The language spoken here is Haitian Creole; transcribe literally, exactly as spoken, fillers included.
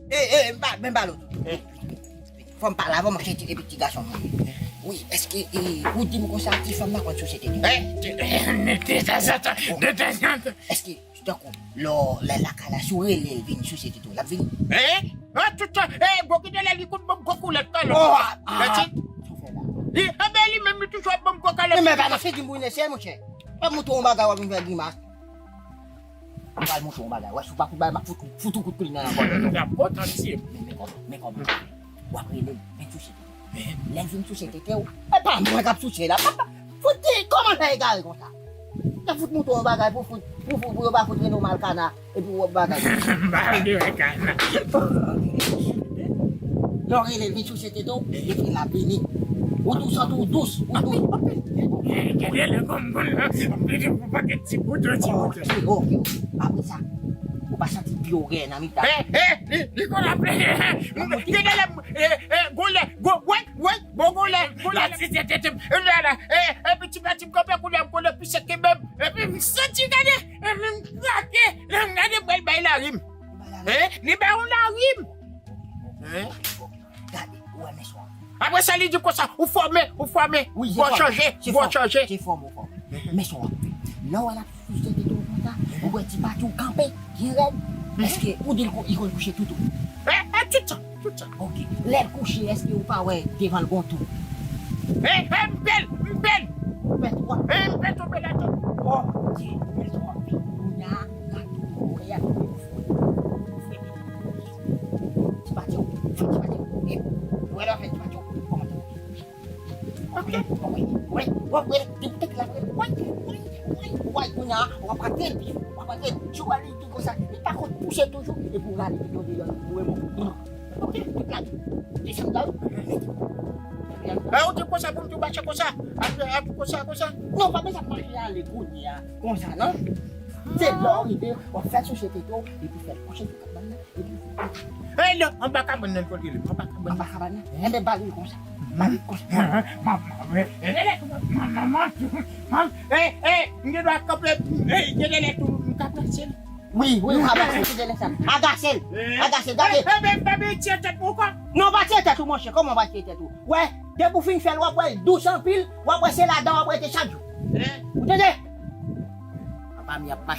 E, e, m pa, men m pale w. Fò m pale avè w, manje ti, epi ti gason mwen. Wi, èske, e, ou di m konsa, ti fanm nan konn souse tete? E, de, de, de, de, de, de, de, de. Èske, tankou, lè, lè lakay la, si w rele l vin souse tete w, l ap vini? E? An, tout tan, e, gwo kite lè li kout banm gwo koulèt nan lòt. Oh, ah, ah. Mèsi. Sa w fè la? Li, enben, li menm, li toujou ap banm gwo kalòt. Men, men, pa nan figi m pou n eseye, monchè. W ap montre yon bagay, w ap vin fè grimas. M pral montre w yon bagay. Wè, si w pa fout bay, m ap fout, fout ou kout pil nan kò. M ap kontan tiye. Men, men kòman, men kòman. W ap rele l, vin souse tete. Lè l vin souse tete w, e pa mwen k ap souse la. Papa, fout, kòman sa egare konsa? L ap fout montre w yon bagay pou fout, pou, pou, pou yo pa fout rele w mal kana. Epi w ap bagay. M pa vle wè kana. Lè w rele l vin souse tete w, epi l ap vini. Ou tou santi w dous, ou tou. Gade lè kòm konn la, m vin pou pakèt ti bouton, ti bouton. Ok, ok. Apre sa, ou pa santi pye w rèd nan mitan. E, e, li, li konn ap plede. Gade lè, e, e, gon lè, gon, wè, wè, bon gon lè, gon lè. La, si se tete m, la, la, e, epi ti pati m kanpe kounye a, m konnen pi sèk ke menm. Epi m santi gade, epi m krake, lè m gade, m pral bay larim. E, li bay yon larim. E? Gade, ou wè men swa. Apre sa, li di konsa, ou fòme, ou fòme, wi, se fòme, chanje, se fòme, chanje. Se fòme, ou fòme. Men swa. Lè w wè l ap souse tete w konsa, ou wè ti pati w kanpe, ki rèd. Èske ou di l ko-, li konn kouche toutou? E, e, tout tan, tout tan. Ok. Lè l kouche, èske ou pa wè devan l gon tou? E, e, m pè l, m pè l. Ou pè tou a? E, m pè tonbe la tou. Oh, Bondye, men swa. Kounye a, gade, ou wè a, ou fè, ou fè, ti pati w, fè ti pati w. E, ou wè lè w fè ti pati w, kòman? Ok. Wi, wi, wi, wi, depi tèt la, wi, wi, wi, wi, kounye a, w ap antre l pi fò, w ap antre l. Si w wè li di konsa, li pa konn pouse toujou, epi w rale pi yon deyò, ou wè mò. Ok, tout la, desann la, wi. E, ou di konsa pou m tou mache konsa, ap, ap konsa, konsa. Non, pa bezwen mache ale kounye a, konsa, non. Se lè w rive, w ap fè l souse tete w, epi fè l kouche sou kabann nan. E non, anba kabann nan, kote li, anba kabann nan. Anba kabann nan? Enben, ba li konsa. Ba li konsa. Manman, manman, manman, manman, e, e, m gen dwa kanpe, e, gen lè tou, m ka plase l. Wi, wi, w ka plase l, ki de lè sa. Agase l. Agase l, gade. E, e, e, e, tire tèt mwen ankò. Non, pa tire tèt ou, monchè, kòman w pa tire tèt ou? Wè, depi w fin fè l, w ap wè l dous anpil, w ap wè se ladan w ap rete chak jou. Ou tande? Papa m y ap mache.